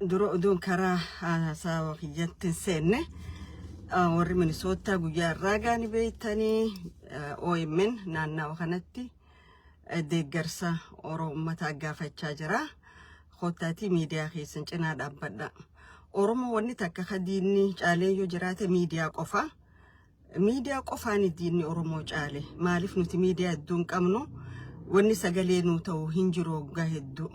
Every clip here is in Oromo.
Dura oduun karaa haasawa kiyyatti hin seenne, warri Minisootaa guyyaa irraa gaani beektanii OMN naannawa kanatti deeggarsa Oromoo gaafachaa jira. Kottaatii miidiyaa keessan cinaa dhaabbadha. Oromoo wanni takka ka diinni caalee yoo jiraate miidiyaa qofa. Miidiyaa qofaan diinni Oromoo caale. Maaliif? Nuti miidiyaa hedduu hin qabnu. Wanni sagalee nuu ta'u hin jiru waggaa hedduu.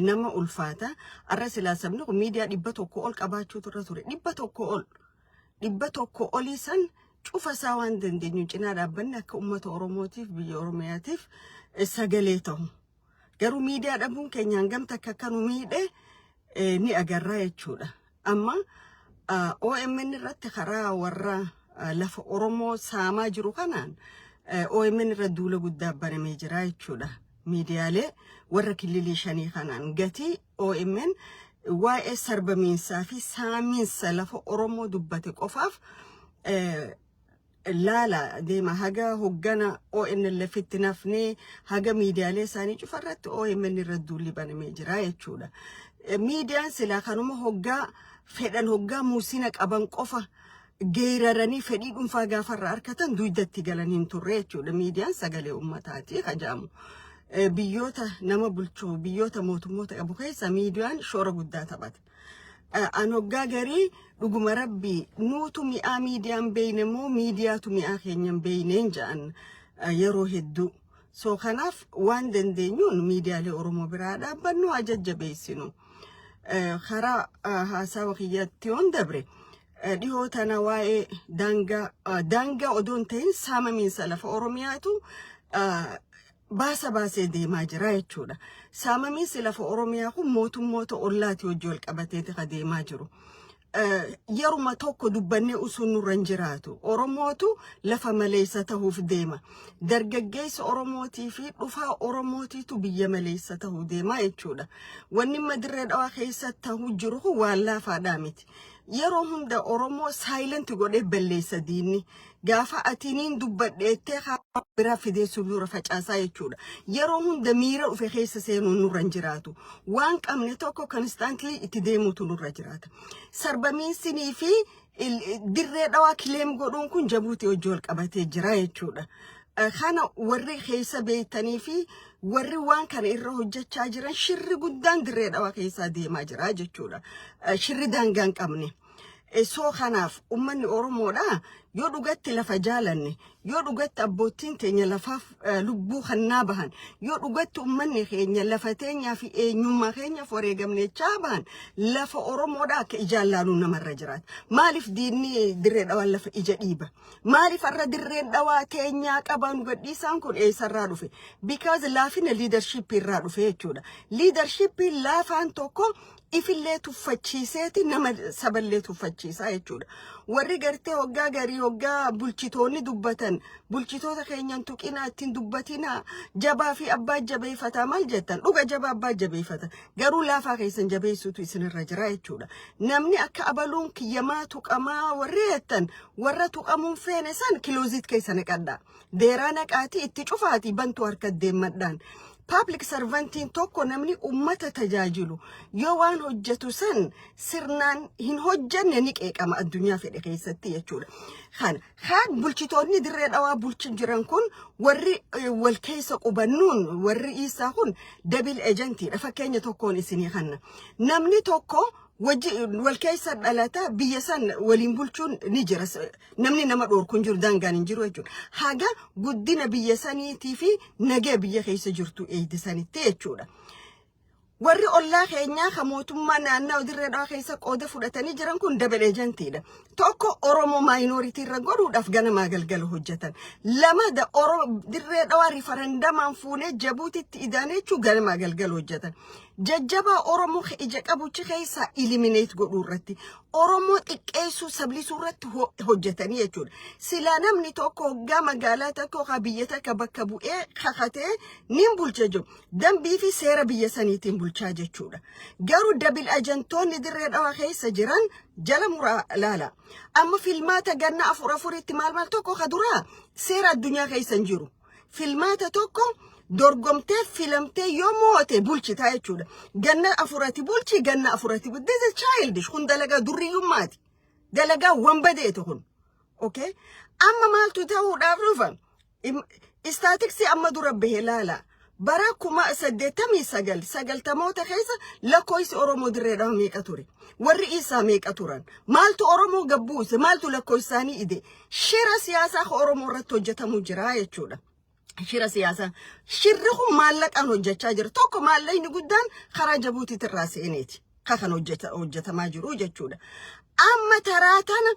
Nama ulfaata. Arra silaa sabni kun miidiyaa 100 ol qabaachuutu irra ture. 100 ol. 100 olii san cufa isaa waan dandeenyu cinaa dhaabbanni akka uummata Oromootiif, biyya Oromiyaatiif sagalee ta'u. Garuu miidiyaa dhabuun keenya hangam takka akka nu miidhe ni agarraa jechuudha. Amma OMN irratti karaa warra lafa Oromoo saamaa jiru kanaan OMN irra duula guddaa banamee jira jechuudha. Miidiyaalee warra kililii shanii kanaan gatii OMN waa'ee sarbamiinsaa fi saamiinsa lafa Oromoo dubbate qofaaf laala deema, haga hoggana ONLF itti nafnee haga miidiyaalee isaanii cufarratti OMN irra duulli banamee jira jechuudha. Miidiyaan silaa kanuma hoggaa fedhan, hoggaa muusina qaban qofa geeraranii fedhii dhuunfaa gaafarra harkatan duudatti galan hin turre jechuudha. Miidiyaan sagalee uummataati kajaamu. Biyyoota nama bulchuu, biyyoota mootummoota qabu keessa miidiyaan shoora guddaa taphata. An hoggaa garii dhuguma rabbii nuutu mi'aa miidiyaan beeyne moo miidiyaatu mi'aa keenyan beeyneen jedhan yeroo hedduu. So kanaaf waan dandeenyuun miidiyaalee Oromoo biraa dhaabbannu, haa jajjabeessinu. Karaa haasawa kiyyatti yoon dabre, dhihoo tana waa'ee daangaa, daangaa odoo hin ta'in saamamiinsa lafa Oromiyaatu baasa baasee deemaa jira jechuudha. Saamamiinsi lafa Oromiyaa kun mootummoota ollaati hojii wal qabateeti ka deemaa jiru. Yeruma tokko dubbannee usuun nurra hin jiraatu. Oromootu lafa maleessa ta'uuf deema. Dargaggeessa Oromootii fi dhufaa Oromootiitu biyya maleessa ta'uu deema jechuudha. Wanni amma Dirree Dhawaa keessa ta'uu jiru kun waan laafaadhaa miti. Yeroo hunda Oromoo silent godhee balleessa diinni. Gaafa atiniin dubbadheettee biraa fidee nurra facaasaa jechuudha. Yeroo hunda miira dhufe keessa seenuun nurra hin jiraatu. Waan qabne tokko constantly itti deemuutu nurra jiraata. Sarbamiinsinii fi Dirree Dhawaa claim godhuun kun Jabuutii hojii wal qabatee jira jechuudha. Kana warri keessa beektanii fi warri waan kana irra hojjechaa jiran, shirri guddaan Dirree Dhawaa keessaa deemaa jira jechuudha. Shirri daangaa hin qabne. So kanaaf uummanni Oromoodha, yoo dhugatti lafa jaalanne, yoo dhugatti abboottiin teenya lafaaf lubbuu kannaa bahan, yoo dhugatti uummanni keenya lafa teenyaa fi eenyummaa keenyaaf wareegamnechaa bahan, lafa Oromoodha akka ijaan laaluu namarra jiraata. Maaliif diinni Dirree Dhawaan lafa ija dhiiba? Maaliif har'a Dirreen Dhawaa teenyaa qaban gadhiisaan kun eessarraa dhufe? Because laafina leadership irraa dhufe jechuudha. Leadership laafaan tokko ifillee tuffachiiseeti nama saballee tuffachiisaa jechuudha. Warri gartee hoggaa garii hoggaa bulchitoonni dubbatan, bulchitoota keenyan tuqinaa, ittiin dubbatinaa, jabaa fi abbaa jabeeffataa maal jettan, dhuga jabaa abbaa jabeeffata, garuu laafaa keessan jabeessuutu isinirra jira jechuudha. Namni akka abaluun kiyyamaa tuqamaa warri jettan, warra tuqamuun feene san closet keessa naqadhaa. Deeraa naqaatii itti cufaatii bantuu harka deemmadhaan. Public servantiin tokko, namni ummata tajaajilu, yoo waan hojjetu san sirnaan hin hojjenne ni qeeqama addunyaa fedhe keessatti jechuudha. Kana kaan bulchitoonni Dirree Dhawaa bulchin jiran kun, warri wal keessa qubannuun, warri isaa kun double agentiidha. Fakkeenya tokkoon isinii kanna. Namni tokko wajji wal keessa dhalata, biyya san waliin bulchuun ni jira. Namni nama dhoorku hin jiru, daangaan hin jiru jechuudha. Haga guddina biyya saniitii fi nagee biyya keessa jirtu eegsisanitti jechuudha. Warri ollaa keenyaa kan mootummaa naannoo Dirree Dhawaa keessa qooda fudhatanii jiran kun double agentiidha. Tokko, Oromoo minority irra godhuudhaaf ganamaa galgala hojjetan. Lama, Dirree Dhawaa referendumaan fuunee Jabuutitti idaanee jechuu ganamaa galgala hojjetan. Jajjabaa Oromoo ija qabuchi keessaa eliminate godhuu irratti, Oromoo xiqqeessuu, sablisuu irratti hojjetanii jechuudha. Silaa namni tokko hoggaa magaalaa tokko yookaan biyya takka bakka bu'ee kakatee nin bulcha jiru, dambii fi seera biyya saniitiin bulchaa jechuudha. Garuu double agentoonni Dirree Dhawaa keessa jiran jala muraa laala. Amma filmaata ganna afur afuritti maal maal tokko ka duraa seera addunyaa keessa hin jiru. Filmaata tokko Dorgomtee filamtee yoo moote bulchitaa jechuudha. Ganna 4tti bulchi, ganna 4tti bulchi. This is childish. Kun dalagaa durriyyummaati. Dalagaa wanbadeetu kun. Okay? Amma maaltu ta'uudhaaf dhufa? Statistics amma dura bahe laala. Bara 89 90moota keessa lakkoofsi Oromoo dirreedhaa meeqa ture? Warri Isaa meeqa turan? Maaltu Oromoo gabbuuse? Maaltu lakkoofsa isaanii ide? Shira siyaasaa Oromoo irratti hojjetamuu jira jechuudha. Shira siyaasaa. Shirri kun maallaqaan hojjechaa jira. Tokko, maallaqni guddaan karaa Jabuutiitti irraa seeneeti. Kan hojjetamaa jiru jechuudha. Amma taraa tana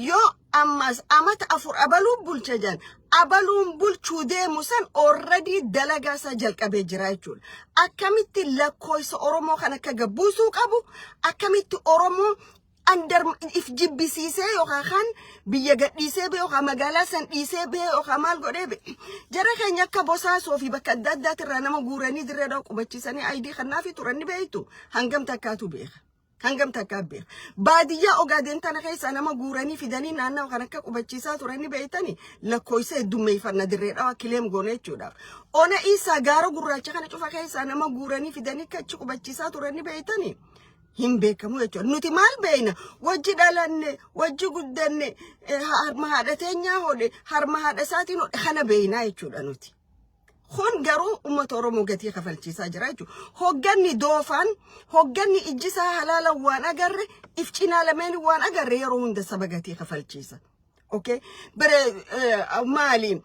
yoo ammas amata 4 abaluun bulcha jan, abaluun bulchuu deemu san already dalagaa isaa jalqabee jira jechuudha. Akkamitti lakkoofsa Oromoo kan akka gabbuusuu qabu, akkamitti Oromoo andar if jibbisiisee yookaan kan biyya gadhiisee bee yookaan magaalaa san dhiisee bee yookaan maal godhee bee, jara keenya akka Bosaasoo fi bakka adda addaatirraa nama guuranii dirree qubachiisanii ID kannaafi turan ni beektu. Hangam takkaatu beeka? Hangam takkaa beeka? Baadiyyaa Ogaadeen tana keessaa nama guuranii fidanii naannawa kan akka qubachiisaa turan ni beektani. Lakkoofsa heddummeeffanna dirree dhawaa claim goone jechuudhaaf. Ona isaa gaara gurraacha kana cufa keessaa nama guuranii fidanii akka achi qubachiisaa turan ni beektani. Hin beekamu jechuudha. Nuti maal beekna? Wajji dhalanne, wajji guddanne, harma haadha teenyaa hodhe, harma haadha isaatiin hodhe kana beeknaa jechuudha nuti. Kun garuu uummata Oromoo gatii kafalchiisaa jira jechuudha. Hogganni doofaan, hogganni ijjisaa halaala waan agarre, if cinaa lameen waan agarre, yeroo hunda saba gatii kafalchiisa. Okay? Bere maali?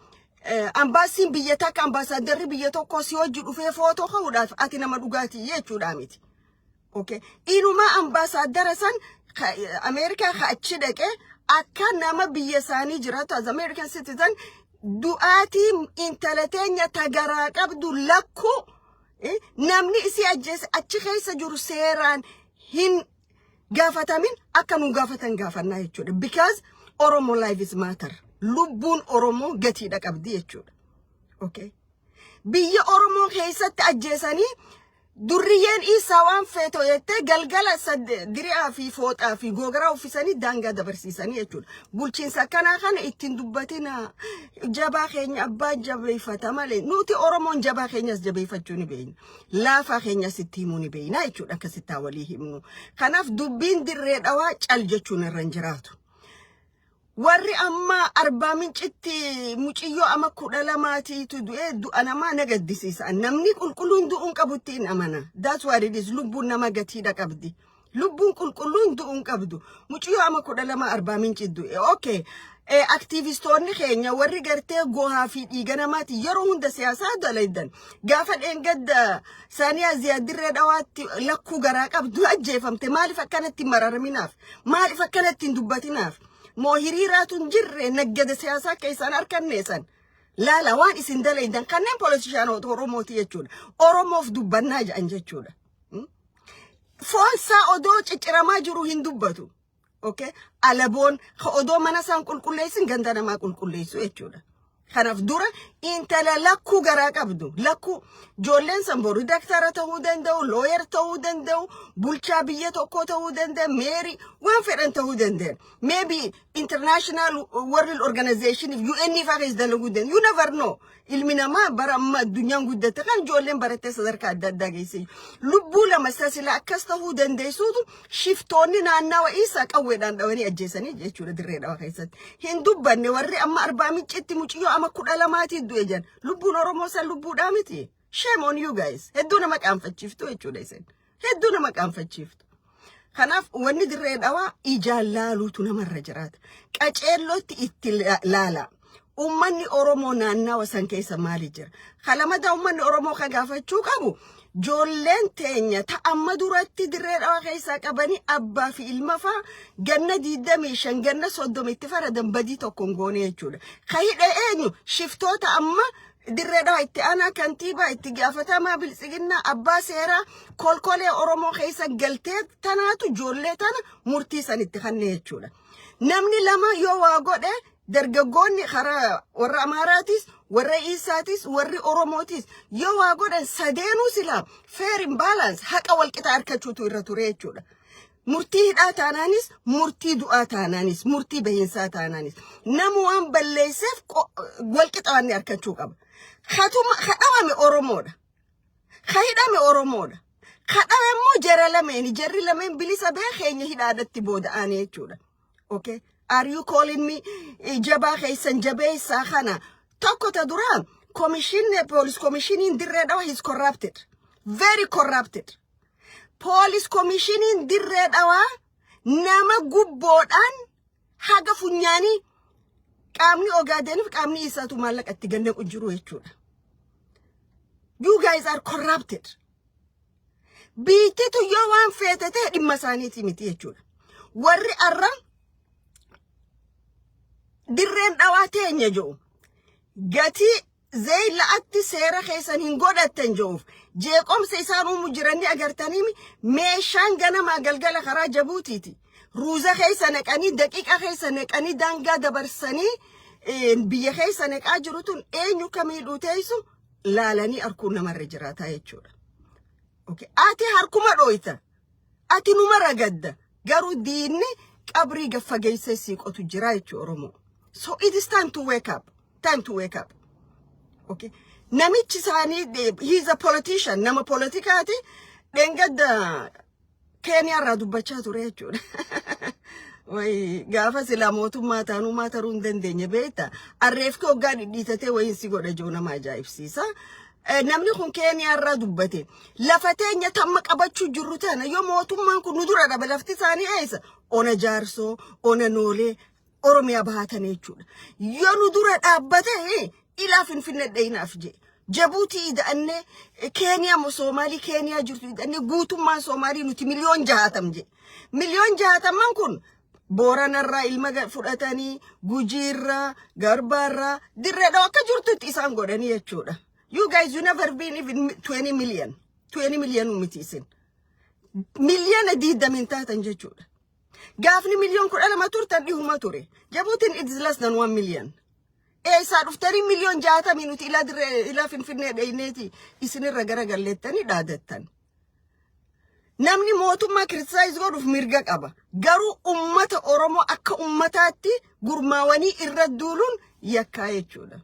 Ambaasiin biyya takka, ambaasaadarri biyya tokko si hojii dhufee footoo ka'uudhaaf ati nama dhugaatii jechuudha miti. Okay. Inumaa ambaasaadara san Ameerikaa ka achi dhaqee akka nama biyya isaanii jiraatu, as American citizen, du'aatii intala teenya tagaraa qabdu lakkuu namni isii ajjeese achi keessa jiru seeraan hin gaafatamin akka nu gaafatan gaafannaa jechuudha. Because Oromo life is matter. Lubbuun Oromoo gatiidha qabdi jechuudha. Okay. Biyya Oromoo keessatti ajjeesanii, durriyyeen isaa waan feeto jettee galgala diri'aa fi fooxaa fi googaraa uffisanii daangaa dabarsiisanii jechuudha. Bulchiinsa akkanaa kana ittiin dubbatina. Jabaa keenya abbaa jabeeffata malee, nuti Oromoon jabaa keenyas jabeeffachuu ni beekna. Laafaa keenyas itti himuu ni beekna jechuudha, akkasittaa walii himnu. Kanaaf dubbiin dirree dhawaa cal jechuun irra hin jiraatu. Warri amma Arbaa Mincitti muciyyoo ama 12tiitu du'ee, du'a namaa na gaddisiisa. Namni qulqulluun du'uun qabutti hin amana. That's what it is. Lubbuun nama gatiidha qabdi. Lubbuun qulqulluun du'uun qabdu. Muciyyoo ama 12 Arbaa Minci du'e. Okay. Aktiivistoonni keenya warri gartee gohaa fi dhiiga namaati yeroo hunda siyaasaa dalaydan. Gaafa dheengadda Saaniyaa Ziyaadirree dhawaatti lakkuu garaa qabdu ajjeefamte, maaliif akkanatti hin mararaminaaf? Maaliif akkanatti hin dubbatinaaf? Moo hiriiraatu hin jirre naggada siyaasaa keessaan harkanneessan? Laala waan isin dalaydan, kanneen politicianoota Oromooti jechuudha. Oromoof dubbannaa jedhan jechuudha. Foon isaa odoo cicciramaa jiru hin dubbatu. Okay? Alaboon odoo mana isaan qulqulleessin ganda namaa qulqulleessu jechuudha. Kanaaf dura intala lakkuu garaa qabdu, lakkuu, ijoolleen san boru daktara ta'uu danda'u, lawyer ta'uu danda'u, bulchaa biyya tokkoo ta'uu danda'u, mayor waan fedhan ta'uu danda'u. Maybe international world organization, UN fa'aa keessa dalaguu danda'u. You never know. Ilmi namaa bara amma addunyaan guddatte kan ijoolleen barattee sadarkaa adda addaa geesse. Lubbuu lama sasila akkas ta'uu dandeessuutu shiftoonni naannawa isaa qawweedhaan dhawanii ajjeesanii jechuudha dirree dhawa keessatti. Hin dubbanne warri amma Arbaa Mincitti muciyyoo ama 12tii du'e jedhan. Lubbuun Oromoo san lubbuudhaa miti. Shame on you guys. Hedduu nama qaanfachiiftu jechuudha isin. Hedduu nama qaanfachiiftu. Kanaaf wanni dirree dhawaa ijaan laaluutu namarra jiraata. Qaceellootti itti laala. Uummanni Oromoo naannawa san keessa maali jira? Kalamada uummanni Oromoo kan gaafachuu qabu, ijoolleen teenya ta amma duratti dirree dhawaa keessaa qabanii abbaa fi ilma faa ganna 25, ganna 30 itti faradan, badii tokko hin goone jechuudha. Ka hidhe eenyu? Shiftoota amma dirree dhawaa itti aanaa kantiibaa, itti gaafatamaa biltsiginnaa, abbaa seeraa kolkolee Oromoo keessa galtee tanaatu ijoollee tana murtii san itti kanne jechuudha. Namni lama yoo waa godhe, dargaggoonni karaa warra Amaaraatis, warra Isaatis, warri Oromootis yoo waa godhan, sadeenuu silaa fair and balance, haqa walqixa argachuutu irra ture jechuudha. Murtii hidhaa taanaanis, murtii du'aa taanaanis, murtii bahiinsaa taanaanis, nama waan balleesseef walqixa waan argachuu qaba. Katuma kadhawame Oromoodha. Ka hidhame Oromoodha. Kadhame immoo jara lameeni. Jarri lameen bilisa bee keenya hidhaadhatti booda'anii jechuudha. Okay? Are you calling me jabaa keessan jabeessaa kana? Tokko ta duraa, commission, police commissioniin Dirree Dhawa is corrupted. Very corrupted. Police commissioniin Dirree Dhawaa nama gubboodhaan haga funyaanii qaamni Ogaadeniif qaamni isaatu maallaqa itti gannaqu jiru jechuudha. You guys are corrupted. Biittitu yoo waan feete ta'e dhimma isaaniiti miti jechuudha. Warri arra Dirreen Dhawaa teenya jedhu, gatii zeeyila'atti seera keessan hin godhattan jedhuuf jeeqomsa isaan uumu jiranii agartanii, meeshaan ganamaa galgala karaa Jabuutiiti. Ruuza keessa naqanii, daqiiqa keessa naqanii, daangaa dabarsanii biyya keessa naqaa jiru tun eenyu kamiidhuu teessu laalanii arguun namarra jiraataa jechuudha. Okay. Ati harkuma dhooyta. Ati numa ragadda. Garuu diinni qabrii gaffageessee sii qotu jira jechuudha, Oromoo. So it is time to wake up. Time to wake up. Okay. Namichi isaanii, he is a politician, nama politikaati. Dheengadda Keeniyaa irraa dubbachaa ture jechuudha. Wayi gaafa silaa mootummaa taanuu taruu hin dandeenye beekta. Arreefki hoggaa dhidhiitatee wayiin si godha jiru nama ajaa'ibsiisa. Namni kun Keeniyaa irraa dubbate. Lafa teenya tamma qabachuu jirru tana yoo mootummaan kun nu dura dhaba, lafti isaanii eessa? Ona Jaarsoo, ona Noolee, Oromiyaa bahaatan jechuudha. Yoo nu dura dhaabbate ilaa Finfinnee dhayinaaf jee. Jabuutii ida'annee, Keeniyaa moo Soomaalii, Keeniyaa jirtu ida'annee, guutummaan Soomaalii nuti 60,000,000 jee. 60,000,000 kun Booranarraa ilma fudhatanii, Gujiirraa, Garbaarraa, Dirreedhaa akka jirtutti isaan godhanii jechuudha. You guys, you never been even 20 million. 20 million miti isin. 20,000,000 taatan jechuudha. Gaafni 12,000,000 turtan dhihuma ture. Jabuutiin it is less than 1 million. Eessaa dhuftanii 60,000,000 nuti ilaa Dirree ilaa Finfinnee dheyneeti isinirra garagalleettanii dhaadattan? Namni mootummaa criticize godhuuf mirga qaba. Garuu ummata Oromoo akka ummataatti gurmaawanii irra duuluun yakkaa jechuudha.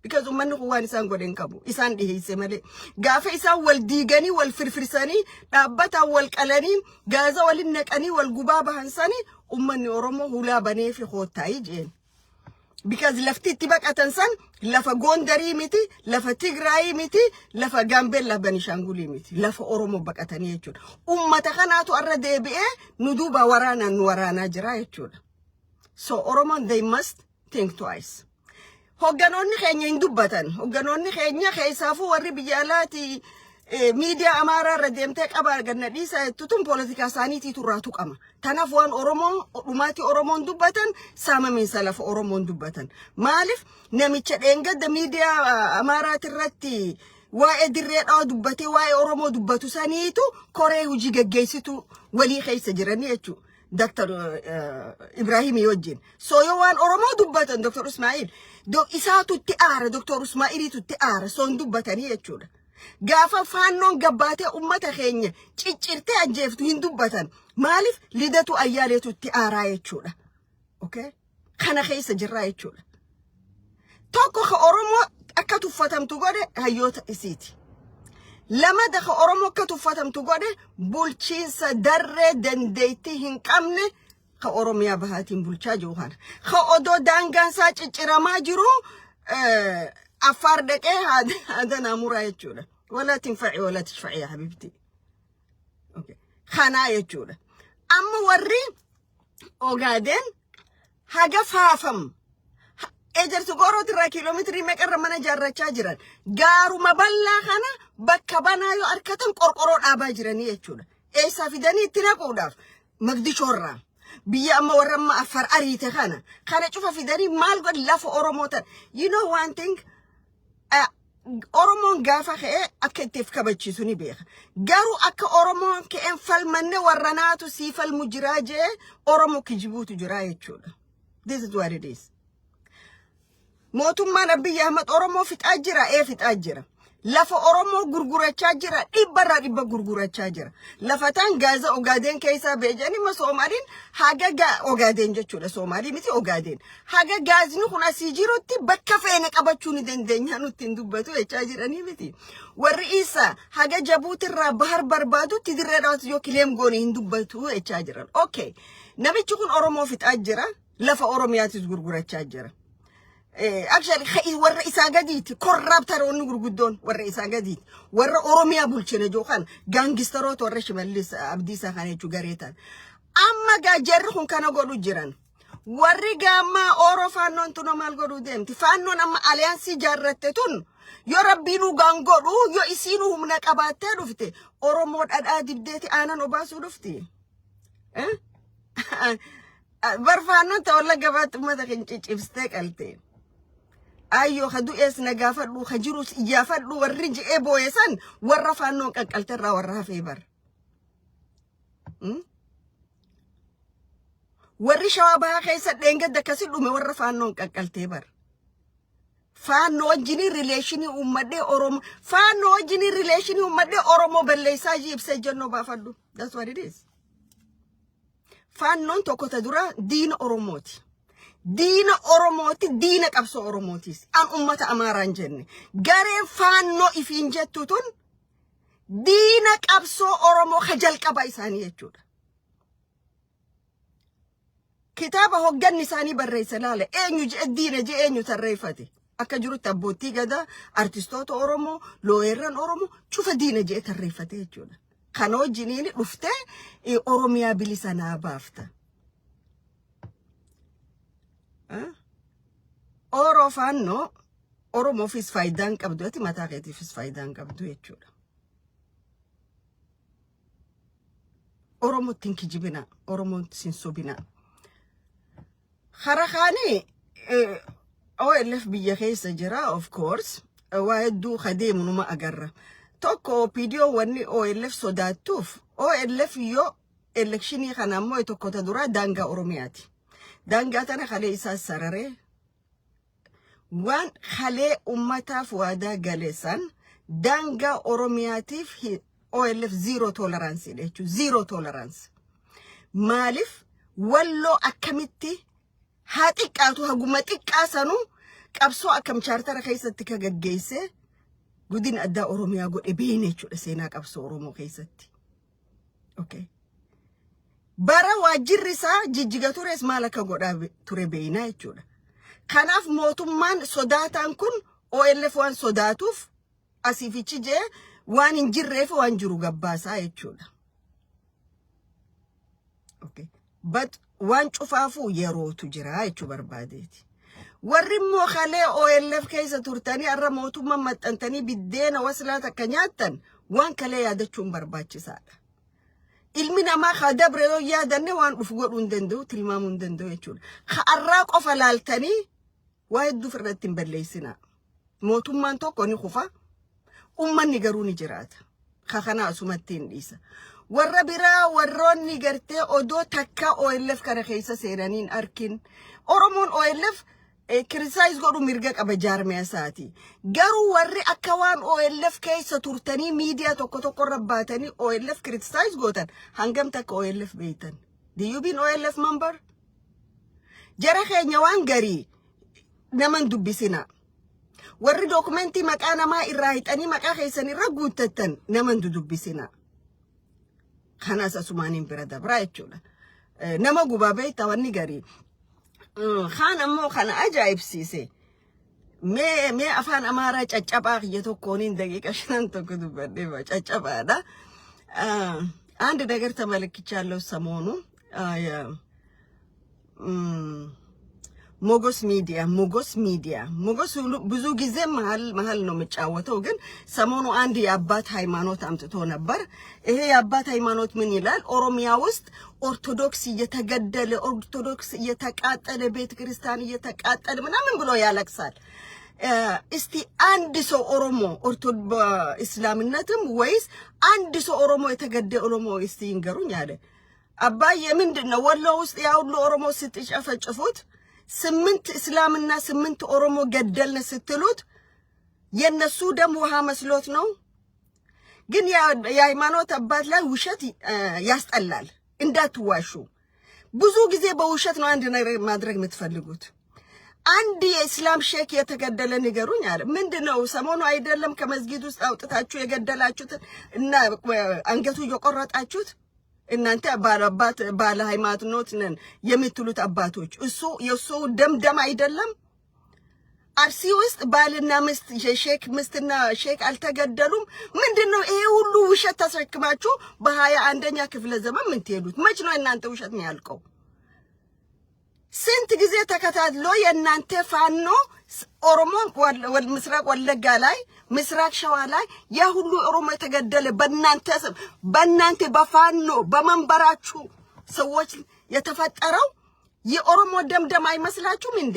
Because ummanni kun waan isaan godhe hin qabu. Isaan dhiheesse malee. Gaafa isaan wal diiganii, wal firfirsanii, dhaabbataan wal qalanii, gaaza waliin naqanii, wal gubaa bahan sanii ummanni Oromoo hulaa banee fi hoottaayii jeen. Because lafti itti baqatan san lafa Gondarii miti, lafa Tigraayii miti, lafa Gaambeellaa Banishaangulii miti. Lafa Oromoo baqatanii jechuudha. Ummata kanaatu arra deebi'ee nu duuba waraanaan nu waraanaa jira jechuudha. So Oromoon, they must think twice. Hogganoonni keenya hin dubbatan. Hogganoonni keenya keessaafuu warri biyya alaati miidiyaa Amaaraa irra deemtee qaba arganna dhiisa jettu tun poolitikaa isaaniitiitu irraa tuqama. Kanaaf waan Oromoon dhumaatii Oromoon dubbatan, saamamiinsa lafa Oromoon dubbatan. Maaliif namicha dheengadda miidiyaa Amaaraati irratti waa'ee Dirree Dhawaa dubbatee waa'ee Oromoo dubbatu saniitu koree hojii geggeessitu walii keessa jiranii jechuudha. Dr. Ibrahimii wajjin. So yoo waan Oromoo dubbatan Dr. Ismaa'il isaatu itti aara, Dr. Ismaa'iliitu itti aara, so hin dubbatanii jechuudha. Gaafa faannoon gabbaatee ummata keenya ciccirtee ajjeeftu hin dubbatan. Maaliif? Lidatu Ayyaaleetu itti aaraa jechuudha. Okay? Kana keessa jirraa jechuudha. Tokko ka Oromoo akka tuffatamtu godhe hayyoota isiiti. Lamada ka Oromoo akka tuffatamtu godhe bulchiinsa darree dandeettii hin qabne ka Oromiyaa bahaatiin bulchaa jiru kana. Ka odoo daangaan isaa cicciramaa jiru Affaar dhaqee haada muraa jechuudha. ولا تنفعي ولا تشفعي يا حبيبتي. Okay. Kanaa jechuudha. Amma warri Ogaadeen haga faafam Ejersu Goorooti irraa kiiloomeetirii meeqarra mana ijaarrachaa jiran? Gaaruma bal'aa kana bakka banaa yoo argatan qorqoroo dhaabaa jiranii jechuudha. Eessaa fidanii itti naquudhaaf? Magdishoorraa. Biyya amma warra amma Affaar ariite kana cufa fidanii maal godhi lafa Oromoo tan. You know one thing, Oromoon gaafa ka'ee akka ittiif kabachiisu ni beeka. Garuu akka Oromoon ka'een falmanne warra naatu sii falmu jiraa jee Oromoo kijibuutu jiraa jechuudha. This is what it is. Mootummaan Abiyyi Ahmad Oromoo fixaa jira, ee, fixaa jira. Lafa Oromoo gurgurachaa jira. Dhibbarraa dhibba gurgurachaa jira. Lafa taan gaaza Ogaadeen keessaa beejanii ma Soomaaliin haga Ogaadeen jechuudha. Soomaalii miti, Ogaadeen. Haga gaazni kun asii jirutti bakka feene qabachuu ni dandeenya nutti hin dubbatu jechaa jiranii miti. Warri Isaa haga Jabuutirraa bahar barbaadutti dirree dhawaatu yoo claim goone hin dubbatu jechaa jiran. Okay. Namichi kun Oromoo fixaa jira. Lafa Oromiyaatis gurgurachaa jira. Actually, warra isaa gadiiti corrupteroonni gurguddoon warra isaa gadiiti. Warra Oromiyaa bulchine yookaan gangsteroota warra Shimallis Abdiisaa kana jechuu gareetaan. Amma gaa jarri kun kana godhu jiran. Warri gaammaa Ooroo Faannoon tun maal godhuu deemti? Faannoon amma alliance ijaarratte tun yoo Rabbiinuu gaan godhu, yoo isiinuu humna qabaattee dhufte, Oromoo dhadhaa dibdeeti aanan obaasuu dhufti. Bar Faannoon ta Wallagga baatti uummata keenya ciccibsitee qalte. Ayyoo, ka du'ees na gaafadhu, ka jirus iyyaafadhu, warri je'ee booye san warra Faannoon qaqqalte irraa warra hafee bar. Warri Shawaa Bahaa keessa dheengadda akkasi dhume warra Faannoon qaqqaltee bar. Faannoo wajjiniin relation uummadhee Oromoo, Faannoo wajjiniin relation uummadhee Oromoo balleessaa ibsee jennoo baafadhu. That's what it is. Faannoon tokko ta dura diina Oromooti. Diina Oromooti, diina qabsoo Oromootis. An ummata Amaaraan jenne. Gareen Faannoo ifiin jettu tun diina qabsoo Oromoo ka jalqaba isaanii jechuudha. Kitaaba hogganni isaanii barreesse laala. Eenyu je'e diina je'e, eenyu tarreeffate? Akka jirutti abbootii gadaa, artistoota Oromoo, lawyerran Oromoo cufa diina je'e tarreeffate jechuudha. Kana wajjiniin dhuftee Oromiyaa bilisa naa baafta. Ooroo Faannoo Oromoofis faayidaan qabdu, ati mataa keetiifis faayidaan qabdu jechuudha. Oromootti hin kijibina, Oromootti hin sobina. Kara kaanii OLF biyya keessa jira, of course, waa hedduu kadeemu numa agarra. Tokko, OPDO wanni OLF sodaattuuf, OLF yoo election kana ammoo tokko ta duraa daangaa Oromiyaati. Daangaa tana kalee isaa sararee waan kalee ummataaf waadaa gale san daangaa Oromiyaatiif OLF zero tolerance jechuudha. Zero tolerance. Maaliif Walloo akkamitti haa xiqqaatu, haguma xiqqaa sanuu qabsoo akkam chaartara keessatti ka gaggeesse godina addaa Oromiyaa godhe beene jechuudha seenaa qabsoo Oromoo keessatti. Okay. Bara waajjirri isaa jijjiga tures maal akka godhaa ture beeyna jechuudha. Kanaaf mootummaan sodaataan kun OLF waan sodaatuuf asiifichi jee waan hin jirreef waan jiru gabbaasaa jechuudha. Okay. But waan cufaafuu yerootu jira jechuu barbaadeeti. Warri immoo kalee OLF keessa turtanii har'a mootummaa maxxantanii biddeena waslaa takka nyaattan, waan kalee yaadachuun barbaachisaadha. Ilmi namaa ka dabre yoo yaadanne waan dhufu godhuu hin danda'u, tilmaamuu hin danda'u jechuudha. Ka arraa qofa laaltanii waa hedduu ofirratti hin balleessinaa. Mootummaan tokko ni kufa, ummanni garuu ni jiraata. Ka kana asumatti hin dhiisa. Warra biraa, warroonni gartee odoo takka OLF kana keessa seenanii hin arkin. Oromoon OLF criticize godhu mirga qaba, jaarmiyaa isaati. Garuu warri akka waan OLF keessa turtanii miidiyaa tokko tokko irra baatanii OLF criticize gootan hangam takka OLF beektan? Do you been OLF member? Jara keenya, waan garii naman dubbisina. Warri document maqaa namaa irraa hixanii maqaa keessan irra guuttattan naman dudubbisina. Kanas asumaaniin bira dabraa jechuudha. Nama gubaa beektaa wanni garii. Kaan ammoo kana ajaa'ibsiise. Mee afaan Amaaraa caccabaa kiyya tokkooniin daqiiqa 5 tokko dubbadhee, caccabaadha. አንድ ነገር ተመልክቻለሁ ሰሞኑ፣ ሞጎስ ሚዲያ፣ ሞጎስ ሚዲያ፣ ሞጎስ ብዙ ጊዜ መሀል መሀል ነው የሚጫወተው፣ ግን ሰሞኑ አንድ የአባት ሃይማኖት አምጥቶ ነበር። ይሄ የአባት ሃይማኖት ምን ይላል? ኦሮሚያ ውስጥ ኦርቶዶክስ እየተገደለ፣ ኦርቶዶክስ እየተቃጠለ፣ ቤተ ክርስቲያን እየተቃጠለ ምናምን ብሎ ያለቅሳል። እስቲ አንድ ሰው ኦሮሞ ኦርቶ እስላምነትም ወይስ አንድ ሰው ኦሮሞ የተገደለ ኦሮሞ እስቲ ይንገሩኝ አለ። አባዬ፣ ምንድን ነው ወሎ ውስጥ ያ ሁሉ ኦሮሞ ስትጨፈጭፉት 8 እስላምና 8 ኦሮሞ ገደልን ስትሉት የነሱ ደም ውሃ መስሎት ነው። ግን የሃይማኖት አባት ላይ ውሸት ያስጠላል። እንዳትዋሹ። ብዙ ጊዜ በውሸት ነው አንድ ነገር ማድረግ የምትፈልጉት። አንድ የእስላም ሼክ የተገደለ ንገሩኝ አለ። ምንድን ነው ሰሞኑ አይደለም ከመስጊድ ውስጥ አውጥታችሁ የገደላችሁትን እና አንገቱ እየቆረጣችሁት፣ እናንተ ባለአባት ባለ ሃይማኖት ነን የምትሉት አባቶች፣ እሱ የእሱ ደም ደም አይደለም? አርሲ ውስጥ ባልና ሚስት፣ የሼክ ሚስትና ሼክ አልተገደሉም? ምንድን ነው ይሄ ሁሉ ውሸት ተሸክማችሁ በ21ኛ ክፍለ ዘመን ምን ትሄዱት? መች ነው እናንተ ውሸት የሚያልቀው? ስንት ጊዜ ተከታትሎ የእናንተ ፋኖ ኦሮሞ ምስራቅ ወለጋ ላይ፣ ምስራቅ ሸዋ ላይ ያ ሁሉ ኦሮሞ የተገደለ በእናንተ ስም፣ በእናንተ በፋኖ በመንበራችሁ ሰዎች የተፈጠረው የኦሮሞ ደም ደም አይመስላችሁም እንዴ?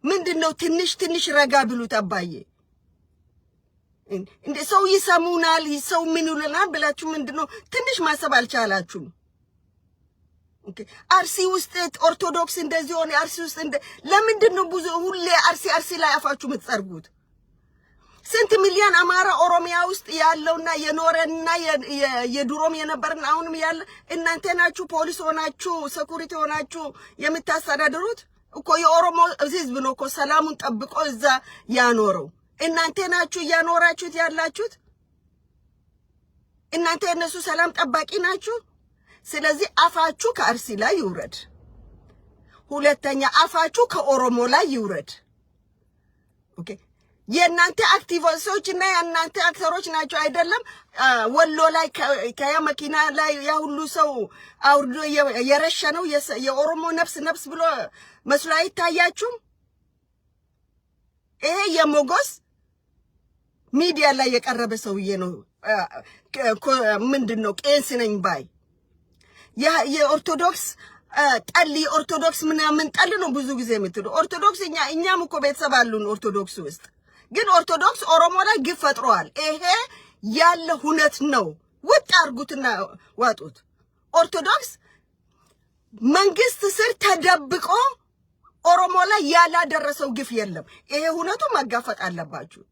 ምንድን ነው? ትንሽ ትንሽ ረጋ ብሉት አባዬ። እንደ ሰው ይሰሙናል፣ ሰው ምን ይሉናል ብላችሁ ምንድን ነው ትንሽ ማሰብ አልቻላችሁም? Okay፣ አርሲ ውስጥ ኦርቶዶክስ እንደዚህ ሆነ። አርሲ ውስጥ እንደ ለምንድን ነው ብዙ ሁሌ አርሲ አርሲ ላይ አፋችሁ የምትጠርጉት? ስንት ሚሊዮን አማራ ኦሮሚያ ውስጥ ያለውና የኖረና የድሮም የነበረና አሁንም ያለ እናንተ ናችሁ። ፖሊስ ሆናችሁ security ሆናችሁ የምታስተዳድሩት እኮ የኦሮሞ ሕዝብ ነው እኮ ሰላሙን ጠብቆ እዛ ያኖረው። እናንተ ናችሁ እያኖራችሁት ያላችሁት። እናንተ የእነሱ ሰላም ጠባቂ ናችሁ። ስለዚህ አፋችሁ ከአርሲ ላይ ይውረድ። ሁለተኛ አፋችሁ ከኦሮሞ ላይ ይውረድ። Okay፣ የእናንተ አክቲቪስቶች እና የእናንተ actor ኦች ናቸው አይደለም? ወሎ ላይ ከያ መኪና ላይ ያ ሁሉ ሰው አውርዶ የረሸነው የኦሮሞ ነፍስ ነፍስ ብሎ መስሎ አይታያችሁም? ይሄ የሞጎስ ሚዲያ ላይ የቀረበ ሰውዬ ነው። ምንድን ነው ቄስ ነኝ ባይ፣ የኦርቶዶክስ ጠል፣ የኦርቶዶክስ ምናምን ጠል ነው ብዙ ጊዜ የምትሉ። ኦርቶዶክስ እኛም እኮ ቤተሰብ አሉን ኦርቶዶክስ ውስጥ፣ ግን ኦርቶዶክስ ኦሮሞ ላይ ግፍ ፈጥረዋል። ይሄ ያለ ሁነት ነው። ውጥ አርጉትና ዋጡት። ኦርቶዶክስ መንግስት ስር ተደብቆ ኦሮሞ ላይ ያላደረሰው ግፍ የለም። ይሄ እውነቱ መጋፈጥ አለባችሁ።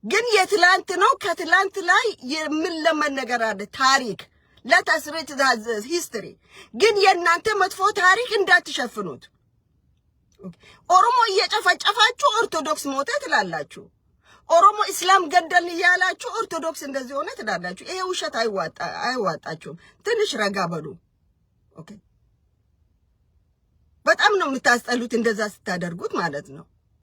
ግን የትላንት ነው። ከትላንት ላይ የምንለመን ነገር አለ። ታሪክ let us write history። ግን የእናንተ መጥፎ ታሪክ እንዳትሸፍኑት። ኦሮሞ እየጨፈጨፋችሁ ኦርቶዶክስ ሞተ ትላላችሁ። ኦሮሞ እስላም ገደልን እያላችሁ ኦርቶዶክስ እንደዚህ ሆነ ትላላችሁ። ይሄ ውሸት አይዋጣችሁም። ትንሽ ረጋ በሉ። Okay፣ በጣም ነው የምታስጠሉት እንደዛ ስታደርጉት ማለት ነው።